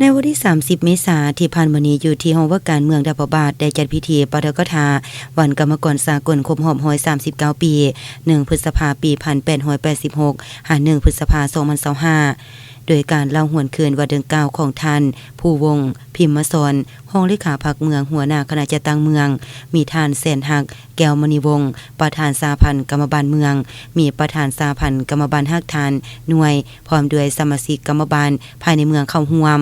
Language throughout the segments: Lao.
ໃນວັນທີສາມສິບເມສາທີ່ຜ່ານມານີ້ ຢູ່ທີ່ຫ້ອງວ່າການເມືອງດາບພະບາດ ໄດ້ຈັດພິທີປາຖະກະຖາວັນກຳມະກອນສາກົນຄົບຮອບຮ້ອຍສາມສິບເກົ້າປີ ໜຶ່ງ ພຶດສະພາ ປີພັນແປດຮ້ອຍແປດສິບຫົກ ຫາ ໜຶ່ງ ພຶດສະພາ ສອງພັນຊາວຫ້າ ໂດຍການເລົ່າຫວນຄືນວັນເດືອນເກົ້າຂອງທ່ານ ພູວົງ ພິມມະສອນ ຮອງເລຂາພັກເມືອງ, ຫົວໜ້າຄະນະຈັດຕັ້ງເມືອງ, ມີທ່ານ ແສນຮັກ ແກ້ວມະນີວົງ ປະທານສະຫະພັນກຳມະບານເມືອງ, ມີປະທານສະຫະພັນກຳມະບານຮາກຖານໜ່ວຍ ພ້ອມດ້ວຍສະມາຊິກກຳມະບານພາຍໃນເມືອງເຂົ້າຮ່ວມ.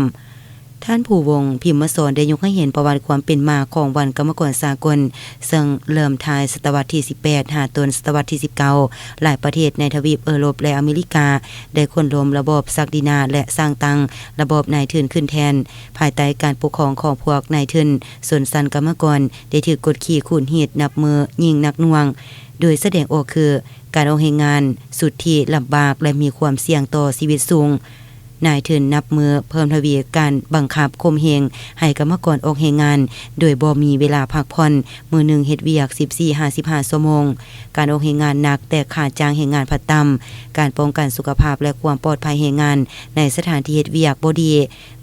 ທ່ານ ພູວົງ ພິມມະສອນ ໄດ້ຍົກໃຫ້ເຫັນປະຫວັດຄວາມເປັນມາຂອງວັນກຳມະກອນສາກົນ, ເຊິ່ງເລີ່ມທ້າຍສະຕະວັດທີສິບແປດ ຫາຕົ້ນສະຕະວັດທີສິບເກົ້າ ຫຼາຍປະເທດໃນທະວີບເອີຣົບ ແລະ ອາເມລິກາ ໄດ້ໂຄ່ນລົ້ມລະບອບສັກດິນາ ແລະ ສ້າງຕັ້ງລະບອບນາຍທຶນຂຶ້ນແທນ. ພາຍໃຕ້ການປົກຄອງຂອງພວກນາຍທຶນ, ຊົນຊັ້ນກຳມະກອນໄດ້ຖືກກົດຂີ່ຂູດຮີດນັບມື້ຍິ່ງໜັກໜ່ວງ, ໂດຍສະແດງອອກຄືການອອກແຮງງານສຸດທີ່ລຳບາກ ແລະ ມີຄວາມສ່ຽງຕໍ່ຊີວິດສູງ. ນາຍທຶນນັບມື້ເພີ່ມທະວີການບັງຄັບຂົ່ມເຫງໃຫ້ກຳມະກອນອອກແຮງງານໂດຍບໍ່ມີເວລາພັກຜ່ອນ, ມື້ໜຶ່ງເຮັດວຽກສິບສີ່ຫາສິບຫ້າຊົ່ວໂມງ, ການອອກແຮງງານໜັກແຕ່ຄ່າຈ້າງແຮງງານພັດຕ່ຳ, ການປ້ອງກັນສຸຂະພາບ ແລະ ຄວາມປອດໄພແຮງງານໃນສະຖານທີ່ເຮັດວຽກບໍ່ດີ,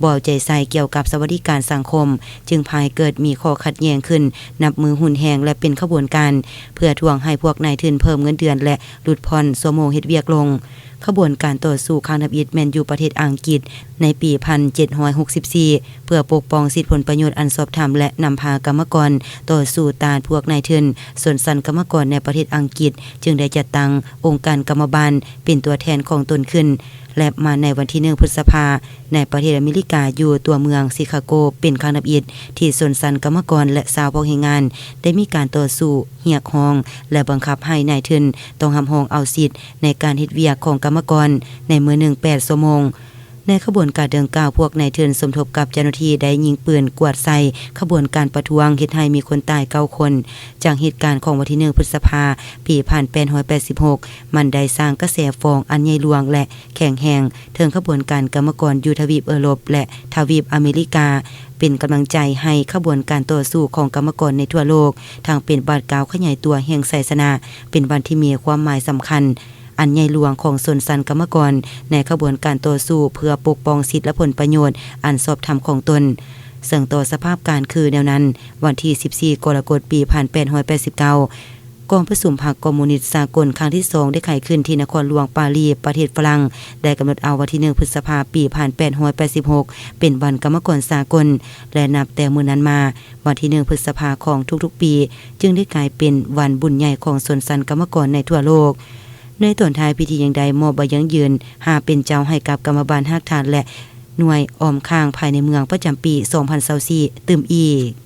ບໍ່ເອົາໃຈໃສ່ກ່ຽວກັບສະຫວັດດີການສັງຄົມ, ຈຶ່ງພາໃຫ້ເກີດມີຂໍ້ຂັດແຍ່ງຂຶ້ນນັບມື້ຮຸນແຮງ ແລະ ເປັນຂະບວນການ ເພື່ອທວງໃຫ້ພວກນາຍທຶນເພີ່ມເງິນເດືອນ ແລະ ຫຼຸດຜ່ອນຊົ່ວໂມງເຮັດວຽກລົງ. ຂະບວນການຕໍ່ສູ້ຄັ້ງທຳອິດແມ່ນຢູ່ປະເທດອັງກິດໃນປີພັນເຈັດຮ້ອຍຫົກສິບສີ່ ເພື່ອປົກປ້ອງສິດຜົນປະໂຫຍດອັນຊອບທຳ ແລະ ນຳພາກຳມະກອນຕໍ່ສູ້ຕ້ານພວກນາຍທຶນ. ຊົນຊັ້ນກຳມະກອນໃນປະເທດອັງກິດຈຶ່ງໄດ້ຈັດຕັ້ງອົງການກຳມະບານເປັນຕົວແທນຂອງຕົນຂຶ້ນ ແລະ ມາໃນວັນທີໜຶ່ງ ພຶດສະພາ ໃນປະເທດອາເມລິກາ ຢູ່ຕົວເມືອງຊິຄາໂກ ເປັນຄັ້ງທຳອິດທີ່ຊົນຊັ້ນກຳມະກອນ ແລະ ຊາວພວກແຮງງານໄດ້ມີການຕໍ່ສູ້ຮຽກຮ້ອງ ແລະ ບັງຄັບໃຫ້ນາຍທຶນຕ້ອງຮັບຮອງເອົາສິດໃນການເຮັດວຽກຂອງກຳມະກອນໃນມື້ໜຶ່ງແປດຊົ່ວໂມງ. ໃນຂະບວນການດັ່ງກ່າວ, ພວກນາຍທຶນສົມທົບກັບເຈົ້າໜ້າທີ່ໄດ້ຍິງປືນກວດໃສ່ຂະບວນການປະທ້ວງ, ເຮັດໃຫ້ມີຄົນຕາຍເກົ້າຄົນ. ຈາກເຫດການຂອງວັນທີໜຶ່ງ ພຶດສະພາ ປີພັນແປດຮ້ອຍແປດສິບຫົກ ມັນໄດ້ສ້າງກະແສຟ້ອງອັນໃຫຍ່ຫຼວງ ແລະ ແຂງແຮງເຖິງຂະບວນການກຳມະກອນຢູ່ທະວີບເອີຣົບ ແລະ ທະວີບອາເມລິກາ, ເປັນກຳລັງໃຈໃຫ້ຂະບວນການຕໍ່ສູ້ຂອງກຳມະກອນໃນທົ່ວໂລກ, ທັງເປັນບາດກ້າວຂະຫຍາຍຕົວແຫ່ງໄຊຊະນະ, ເປັນວັນທີ່ມີຄວາມໝາຍສຳຄັນອັນໃຫຍ່ຫຼວງຂອງຊົນຊັ້ນກຳມະກອນໃນຂະບວນການຕໍ່ສູ້ເພື່ອປົກປ້ອງສິດ ແລະ ຜົນປະໂຫຍດອັນຊອບທຳຂອງຕົນ. ເຊິ່ງຕໍ່ສະພາບການຄືແນວນັ້ນ, ວັນທີສິບສີ່ ກໍລະກົດ ປີພັນແປດຮ້ອຍແປດສິບເກົ້າ ກອງປະຊຸມພັກຄອມມູນິດສາກົນຄັ້ງທີສອງ ໄດ້ໄຂຂຶ້ນທີ່ນະຄອນຫຼວງປາຣີ ປະເທດຝຣັ່ງ, ໄດ້ກຳນົດເອົາວັນທີໜຶ່ງ ພຶດສະພາ ປີພັນແປດຮ້ອຍແປດສິບຫົກ ເປັນວັນກຳມະກອນສາກົນ ແລະ ນັບແຕ່ມື້ນັ້ນມາ, ວັນທີໜຶ່ງ ພຶດສະພາຂອງທຸກໆປີ ຈຶ່ງໄດ້ກາຍເປັນວັນບຸນໃຫຍ່ຂອງຊົນຊັ້ນກຳມະກອນໃນທົ່ວໂລກ. ໃນຕອນທ້າຍພິທີຍັງໄດ້ມອບໃບຢັ້ງຢືນຫ້າເປັນເຈົ້າໃຫ້ກັບກຳມະບານຮາກຖານ ແລະ ໜ່ວຍອ້ອມຂ້າງພາຍໃນເມືອງປະຈຳປີສອງພັນຊາວສີ່ ຕື່ມອີກ.